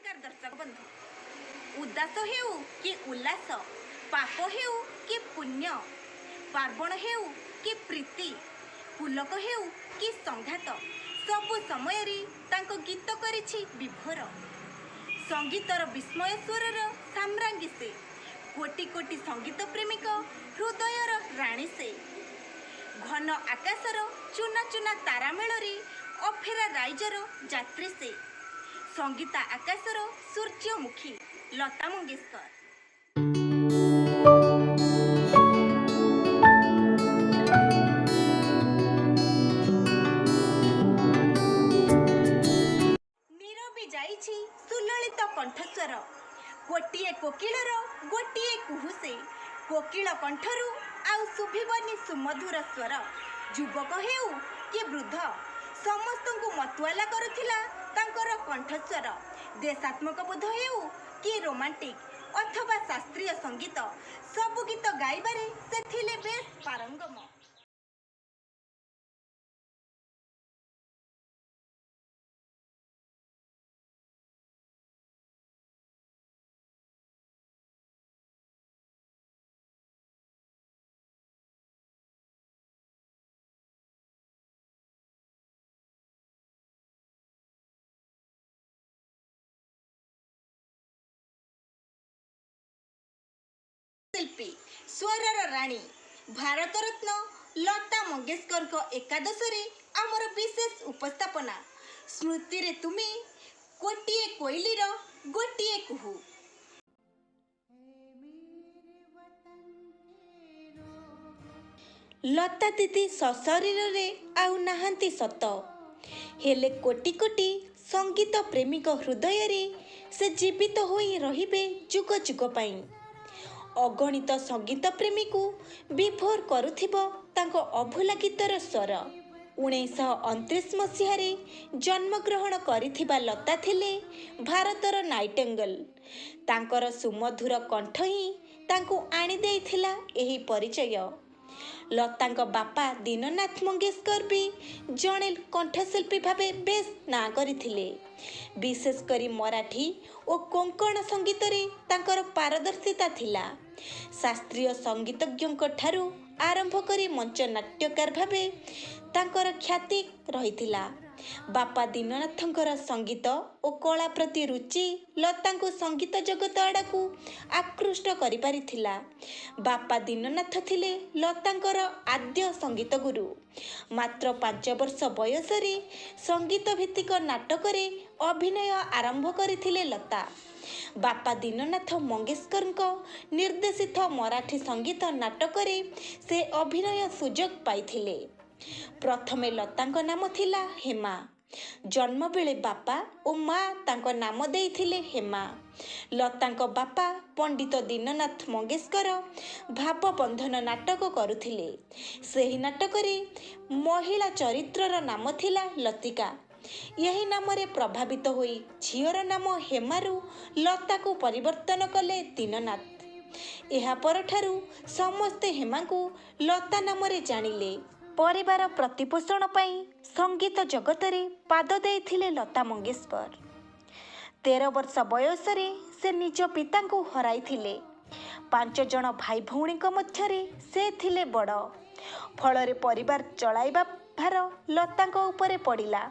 ନମସ୍କାର ଦର୍ଶକ ବନ୍ଧୁ। ଉଦାସ ହେଉ କି ଉଲ୍ଲାସ, ପାପ ହେଉ କି ପୁଣ୍ୟ, ପାର୍ବଣ ହେଉ କି ପ୍ରୀତି, ପୁଲକ ହେଉ କି ସଂଘାତ, ସବୁ ସମୟରେ ତାଙ୍କ ଗୀତ କରିଛି ବିଭୋର। ସଙ୍ଗୀତର ବିସ୍ମୟ ସ୍ୱରର ସାମ୍ରାଜ୍ଞୀ ସେ, କୋଟି କୋଟି ସଙ୍ଗୀତ ପ୍ରେମିକ ହୃଦୟର ରାଣୀ ସେ। ଘନ ଆକାଶର ଚୁନା ଚୁନା ତାରା ମେଳରେ ଅଫେରା ରାଇଜର ଯାତ୍ରୀ ସେ, ସଙ୍ଗୀତା ଆକାଶର ସୂର୍ଯ୍ୟମୁଖୀ ଲତା ମଙ୍ଗେଶକର। ନିରବି ଯାଇଛି ସୁଲଳିତ କଣ୍ଠସ୍ୱର, ଗୋଟିଏ କୋକିଳର ଗୋଟିଏ କୁହୁ ସେ। କୋକିଳ କଣ୍ଠରୁ ଆଉ ଶୁଭିବନି ସୁମଧୁର ସ୍ୱର। ଯୁବକ ହେଉ କି ବୃଦ୍ଧ, ସମସ୍ତଙ୍କୁ ମତୁଆଲା କରୁଥିଲା ତାଙ୍କର କଣ୍ଠସ୍ୱର। ଦେଶାତ୍ମକ ବୋଧ ହେଉ କି ରୋମାଣ୍ଟିକ ଅଥବା ଶାସ୍ତ୍ରୀୟ ସଙ୍ଗୀତ, ସବୁ ଗୀତ ଗାଇବାରେ ସେ ଥିଲେ ବେଶ୍ ପାରଙ୍ଗମ। ଶିଳ୍ପୀ, ସ୍ୱରର ରାଣୀ, ଭାରତରତ୍ନ ଲତା ମଙ୍ଗେଶକରଙ୍କ ଏକାଦଶରେ ଆମର ବିଶେଷ ଉପସ୍ଥାପନା, ସ୍ମୃତିରେ ତୁମେ ଗୋଟିଏ କୋଇଲିର ଗୋଟିଏ କୁହୁ। ଲତା ଦିଦି ସଶରୀରରେ ଆଉ ନାହାନ୍ତି ସତ, ହେଲେ କୋଟି କୋଟି ସଙ୍ଗୀତ ପ୍ରେମୀଙ୍କ ହୃଦୟରେ ସେ ଜୀବିତ ହୋଇ ରହିବେ ଯୁଗ ଯୁଗ ପାଇଁ। ଅଗଣିତ ସଙ୍ଗୀତ ପ୍ରେମୀକୁ ବିଭୋର କରୁଥିବ ତାଙ୍କ ଅଭୁଲା ଗୀତର ସ୍ୱର। 1929 ମସିହାରେ ଜନ୍ମଗ୍ରହଣ କରିଥିବା ଲତା ଥିଲେ ଭାରତର ନାଇଟେଙ୍ଗଲ। ତାଙ୍କର ସୁମଧୁର କଣ୍ଠ ହିଁ ତାଙ୍କୁ ଆଣିଦେଇଥିଲା ଏହି ପରିଚୟ। ଲତାଙ୍କ ବାପା ଦୀନନାଥ ମଙ୍ଗେଶକର ବି ଜଣେ କଣ୍ଠଶିଳ୍ପୀ ଭାବେ ବେଶ୍ ନାଁ କରିଥିଲେ। ବିଶେଷ କରି ମରାଠୀ ଓ କୋଙ୍କଣ ସଙ୍ଗୀତରେ ତାଙ୍କର ପାରଦର୍ଶିତା ଥିଲା। ଶାସ୍ତ୍ରୀୟ ସଙ୍ଗୀତଜ୍ଞଙ୍କ ଠାରୁ ଆରମ୍ଭ କରି ମଞ୍ଚ ନାଟ୍ୟକାର ଭାବେ ତାଙ୍କର ଖ୍ୟାତି ରହିଥିଲା। ବାପା ଦୀନନାଥଙ୍କର ସଙ୍ଗୀତ ଓ କଳା ପ୍ରତି ରୁଚି ଲତାଙ୍କୁ ସଙ୍ଗୀତ ଜଗତ ଆଡ଼କୁ ଆକୃଷ୍ଟ କରିପାରିଥିଲା। ବାପା ଦୀନନାଥ ଥିଲେ ଲତାଙ୍କର ଆଦ୍ୟ ସଙ୍ଗୀତ ଗୁରୁ। ମାତ୍ର 5 ବର୍ଷ ବୟସରେ ସଙ୍ଗୀତ ଭିତ୍ତିକ ନାଟକରେ ଅଭିନୟ ଆରମ୍ଭ କରିଥିଲେ ଲତା। ବାପା ଦୀନନାଥ ମଙ୍ଗେଶକରଙ୍କ ନିର୍ଦ୍ଦେଶିତ ମରାଠୀ ସଙ୍ଗୀତ ନାଟକରେ ସେ ଅଭିନୟ ସୁଯୋଗ ପାଇଥିଲେ। ପ୍ରଥମେ ଲତାଙ୍କ ନାମ ଥିଲା ହେମା। ଜନ୍ମ ବେଳେ ବାପା ଓ ମା ତାଙ୍କ ନାମ ଦେଇଥିଲେ ହେମା। ଲତାଙ୍କ ବାପା ପଣ୍ଡିତ ଦୀନନାଥ ମଙ୍ଗେଶକର ଭାବବନ୍ଧନ ନାଟକ କରୁଥିଲେ। ସେହି ନାଟକରେ ମହିଳା ଚରିତ୍ରର ନାମ ଥିଲା ଲତିକା। ଏହି ନାମରେ ପ୍ରଭାବିତ ହୋଇ ଝିଅର ନାମ ହେମାରୁ ଲତାକୁ ପରିବର୍ତ୍ତନ କଲେ ଦୀନନାଥ। ଏହା ପରଠାରୁ ସମସ୍ତେ ହେମାଙ୍କୁ ଲତା ନାମରେ ଜାଣିଲେ। ପରିବାର ପ୍ରତିପୋଷଣ ପାଇଁ ସଙ୍ଗୀତ ଜଗତରେ ପାଦ ଦେଇଥିଲେ ଲତା ମଙ୍ଗେଶକର। 13 ବର୍ଷ ବୟସରେ ସେ ନିଜ ପିତାଙ୍କୁ ହରାଇଥିଲେ। 5 ଜଣ ଭାଇ ଭଉଣୀଙ୍କ ମଧ୍ୟରେ ସେ ଥିଲେ ବଡ଼। ଫଳରେ ପରିବାର ଚଳାଇବା ଭାର ଲତାଙ୍କ ଉପରେ ପଡ଼ିଲା।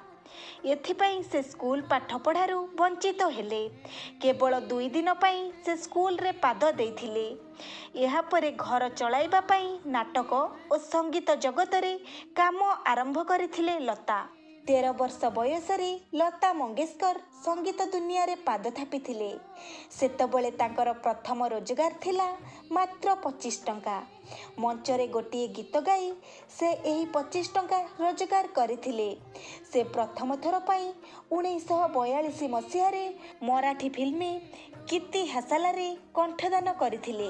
ଏଥିପାଇଁ ସେ ସ୍କୁଲ ପାଠପଢ଼ାରୁ ବଞ୍ଚିତ ହେଲେ। କେବଳ 2 ଦିନ ପାଇଁ ସେ ସ୍କୁଲରେ ପାଦ ଦେଇଥିଲେ। ଏହାପରେ ଘର ଚଳାଇବା ପାଇଁ ନାଟକ ଓ ସଙ୍ଗୀତ ଜଗତରେ କାମ ଆରମ୍ଭ କରିଥିଲେ ଲତା। 13 ବର୍ଷ ବୟସରେ ଲତା ମଙ୍ଗେଶକର ସଙ୍ଗୀତ ଦୁନିଆରେ ପାଦ ଥାପିଥିଲେ। ସେତେବେଳେ ତାଙ୍କର ପ୍ରଥମ ରୋଜଗାର ଥିଲା ମାତ୍ର 25 ଟଙ୍କା। ମଞ୍ଚରେ ଗୋଟିଏ ଗୀତ ଗାଇ ସେ ଏହି 25 ଟଙ୍କା ରୋଜଗାର କରିଥିଲେ। ସେ ପ୍ରଥମ ଥର ପାଇଁ 1942 ମସିହାରେ ମରାଠୀ ଫିଲ୍ମ କୀର୍ତ୍ତି ହାସାଲାରେ କଣ୍ଠଦାନ କରିଥିଲେ।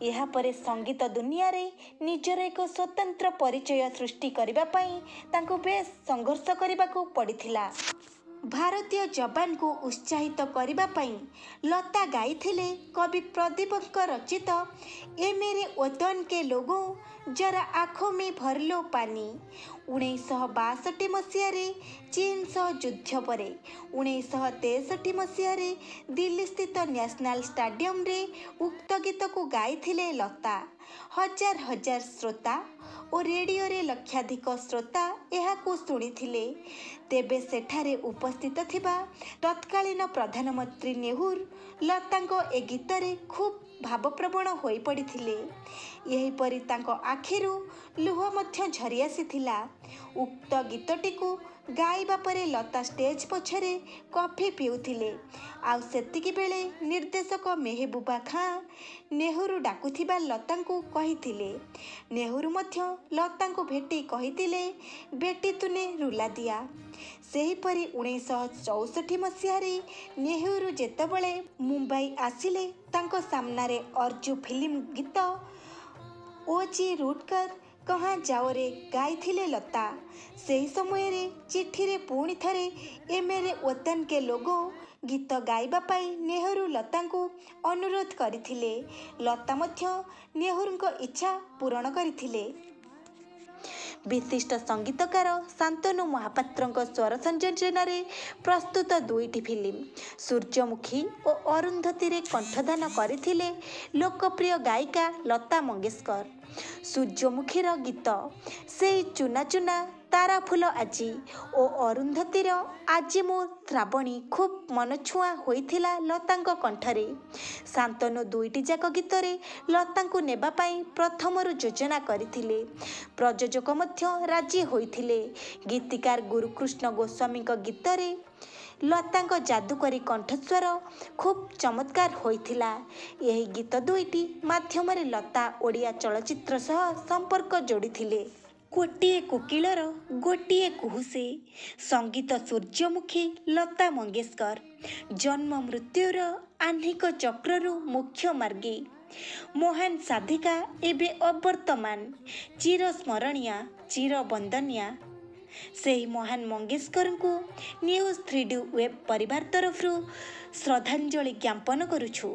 ଏହାପରେ ସଙ୍ଗୀତ ଦୁନିଆରେ ନିଜର ଏକ ସ୍ୱତନ୍ତ୍ର ପରିଚୟ ସୃଷ୍ଟି କରିବା ପାଇଁ ତାଙ୍କୁ ବେଶ୍ ସଂଘର୍ଷ କରିବାକୁ ପଡ଼ିଥିଲା। ଭାରତୀୟ ଯବାନଙ୍କୁ ଉତ୍ସାହିତ କରିବା ପାଇଁ ଲତା ଗାଇଥିଲେ କବି ପ୍ରଦୀପଙ୍କ ରଚିତ ଏ ମେରେ ୱତନ କେ ଲୋଗୋ ଜରା ଆଖୋ ମେ ଭରଲୋ ପାନି। 1962 ମସିହାରେ ଚୀନ ସହ ଯୁଦ୍ଧ ପରେ 1963 ମସିହାରେ ଦିଲ୍ଲୀସ୍ଥିତ ନ୍ୟାସନାଲ୍ ଷ୍ଟାଡିୟମରେ ଉକ୍ତ ଗୀତକୁ ଗାଇଥିଲେ ଲତା। ହଜାର ହଜାର ଶ୍ରୋତା ଓ ରେଡ଼ିଓରେ ଲକ୍ଷାଧିକ ଶ୍ରୋତା ଏହାକୁ ଶୁଣିଥିଲେ। ତେବେ ସେଠାରେ ଉପସ୍ଥିତ ଥିବା ତତ୍କାଳୀନ ପ୍ରଧାନମନ୍ତ୍ରୀ ନେହେରୁ ଲତାଙ୍କ ଏ ଗୀତରେ ଖୁବ୍ ଭାବପ୍ରବଣ ହୋଇପଡ଼ିଥିଲେ। ଏହିପରି ତାଙ୍କ ଆଖିରୁ ଲୁହ ମଧ୍ୟ ଝରି ଆସିଥିଲା। ଉକ୍ତ ଗୀତଟିକୁ ଗାଇବା ପରେ ଲତା ଷ୍ଟେଜ୍ ପଛରେ କଫି ପିଉଥିଲେ। ଆଉ ସେତିକି ବେଳେ ନିର୍ଦ୍ଦେଶକ ମେହବୁବା ଖାଁ ନେହେରୁ ଡାକୁଥିବା ଲତାଙ୍କୁ କହିଥିଲେ। ନେହେରୁ ମଧ୍ୟ ଲତାଙ୍କୁ ଭେଟି କହିଥିଲେ, ବେଟି ତୁନେ ରୁଲା ଦିଆ। ସେହିପରି 1964 ମସିହାରେ ନେହେରୁ ଯେତେବେଳେ ମୁମ୍ବାଇ ଆସିଲେ, ତାଙ୍କ ସାମ୍ନାରେ ଅର୍ଜୁ ଫିଲ୍ମ ଗୀତ ଓ ଜି ରୁଟକର କହାଁ ଯାଓରେ ଗାଇଥିଲେ ଲତା। ସେହି ସମୟରେ ଚିଠିରେ ପୁଣି ଥରେ ଏ ମେରେ ୱତନ କେ ଲୋଗୋ ଗୀତ ଗାଇବା ପାଇଁ ନେହେରୁ ଲତାଙ୍କୁ ଅନୁରୋଧ କରିଥିଲେ। ଲତା ମଧ୍ୟ ନେହେରୁଙ୍କ ଇଚ୍ଛା ପୂରଣ କରିଥିଲେ। ବିଶିଷ୍ଟ ସଙ୍ଗୀତକାର ଶାନ୍ତନୁ ମହାପାତ୍ରଙ୍କ ସ୍ୱର ସଂଯୋଜନାରେ ପ୍ରସ୍ତୁତ ଦୁଇଟି ଫିଲ୍ମ ସୂର୍ଯ୍ୟମୁଖୀ ଓ ଅରୁନ୍ଧତୀରେ କଣ୍ଠଦାନ କରିଥିଲେ ଲୋକପ୍ରିୟ ଗାୟିକା ଲତା ମଙ୍ଗେଶକର। ସୂର୍ଯ୍ୟମୁଖୀର ଗୀତ ସେଇ ଚୁନା ଚୁନା ତାରା ଫୁଲ ଆଜି ଓ ଅରୁନ୍ଧତୀର ଆଜି ମୁଁ ଶ୍ରାବଣୀ ଖୁବ୍ ମନଛୁଆଁ ହୋଇଥିଲା ଲତାଙ୍କ କଣ୍ଠରେ। ଶାନ୍ତନୁ ଦୁଇଟି ଯାକ ଗୀତରେ ଲତାଙ୍କୁ ନେବା ପାଇଁ ପ୍ରଥମରୁ ଯୋଜନା କରିଥିଲେ। ପ୍ରଯୋଜକ ମଧ୍ୟ ରାଜି ହୋଇଥିଲେ। ଗୀତିକାର ଗୁରୁକୃଷ୍ଣ ଗୋସ୍ୱାମୀଙ୍କ ଗୀତରେ ଲତାଙ୍କ ଯାଦୁକରୀ କଣ୍ଠସ୍ୱର ଖୁବ୍ ଚମତ୍କାର ହୋଇଥିଲା। ଏହି ଗୀତ ଦୁଇଟି ମାଧ୍ୟମରେ ଲତା ଓଡ଼ିଆ ଚଳଚ୍ଚିତ୍ର ସହ ସମ୍ପର୍କ ଯୋଡ଼ିଥିଲେ। ଗୋଟିଏ କୋକିଳର ଗୋଟିଏ କୁହୁ ସେ, ସଙ୍ଗୀତ ସୂର୍ଯ୍ୟମୁଖୀ ଲତା ମଙ୍ଗେଶକର। ଜନ୍ମ ମୃତ୍ୟୁର ଆହ୍ନିକ ଚକ୍ରରୁ ମୋକ୍ଷ ମାର୍ଗୀ ମହାନ ସାଧିକା ଏବେ ଅବର୍ତ୍ତମାନ, ଚିରସ୍ମରଣୀୟା, ଚିରବନ୍ଦନୀୟା। ସେହି ମହାନ ମଙ୍ଗେଶକରଙ୍କୁ ନ୍ୟୁଜ୍ 3D ୱେବ୍ ପରିବାର ତରଫରୁ ଶ୍ରଦ୍ଧାଞ୍ଜଳି ଜ୍ଞାପନ କରୁଛୁ।